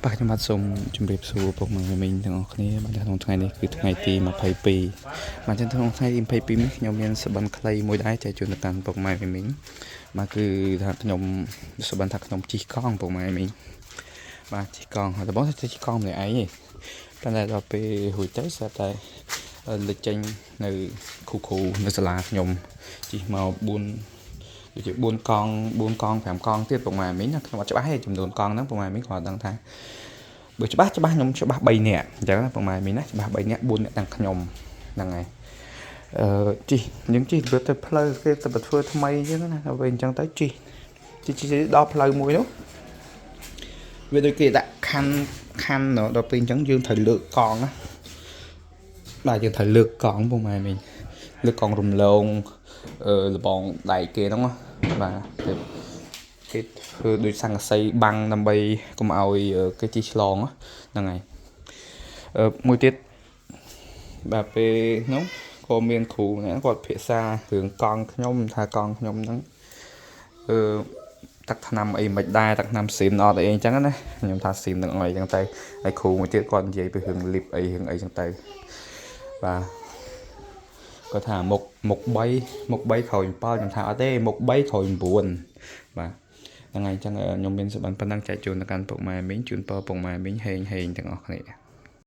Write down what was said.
បាទខ្ញុំបាទសូមជម្រាបសួរពុកម៉ែមីងទាំងអស់គ្នាបាទក្នុងថ្ងៃនេះគឺថ្ងៃទី22បាទចឹងក្នុងថ្ងៃទី22នេះខ្ញុំមានសបិនខ្លីមួយដែរចែកជូនទៅកាន់ពុកម៉ែមីងបាទគឺថាខ្ញុំសបិនថាខ្ញុំជិះកង់ពុកម៉ែមីងបាទជិះកង់ហើយដំបូងថាជិះកង់ម្នាក់ឯងទេប៉ុន្តែដល់ពេលរួចទៅស្រាប់តែលេចចេញនៅគ្រូគ្រូនៅសាលាខ្ញុំជិះមក4ដូចជា4កង់4កង់5កង់ទៀតពុកម៉ែមីងណាខ្ញុំអត់ច្បាស់ទេចំនួនកង់ហ្នឹងពុកម៉ែមីងគ្រាន់តែដឹងថាបើច្បាស់ច្បាស់ខ្ញុំច្បាស់3នាក់អញ្ចឹងណាពុកម៉ែមីងណាច្បាស់3នាក់4នាក់ទាំងខ្ញុំហ្នឹងហើយអឺជិះយើងជិះទៅទៅផ្លូវគេទៅធ្វើថ្មីអញ្ចឹងណាដល់ពេលអញ្ចឹងទៅជិះជិះជិះដល់ផ្លូវមួយនោះវាដូចគេដាក់ខណ្ឌខណ្ឌដល់ពេលអញ្ចឹងយើងត្រូវលើកកង់ណាបាទយើងត្រូវលើកកង់ពុកម៉ែមីងលើកកង់រំលងអឺលបងដៃគេហ្នឹងណាបាទទៅគេធ្វើដូចស័ង្កសីបាំងដើម្បីកុំឲ្យគេជិះឆ្លងហ្នឹងហើយអឺមួយទៀតបាទពេលនោះក៏មានគ្រូម្នាក់គាត់ពិភាក្សារឿងកង់ខ្ញុំថាកង់ខ្ញុំហ្នឹងអឺទឹកថ្នាំអីមិនដែរទឹកថ្នាំស៊ីមអត់អីអញ្ចឹងណាខ្ញុំថាស៊ីមនឹងអីអញ្ចឹងទៅហើយគ្រូមួយទៀតគាត់និយាយពីរឿងលីបអីរឿងអីអញ្ចឹងទៅបាទគាត់ថាមុខមុខ3មុខ3ក្រោយ7ខ្ញុំថាអត់ទេមុខ3ក្រោយ9បាទហ្នឹងហើយអញ្ចឹងខ្ញុំមានសុបិនប៉ុណ្ណឹងចែកជូនទៅកាន់ពុកម៉ែមីងជូនពរពុកម៉ែមីងហេងហេងទាំងអស់គ្នា។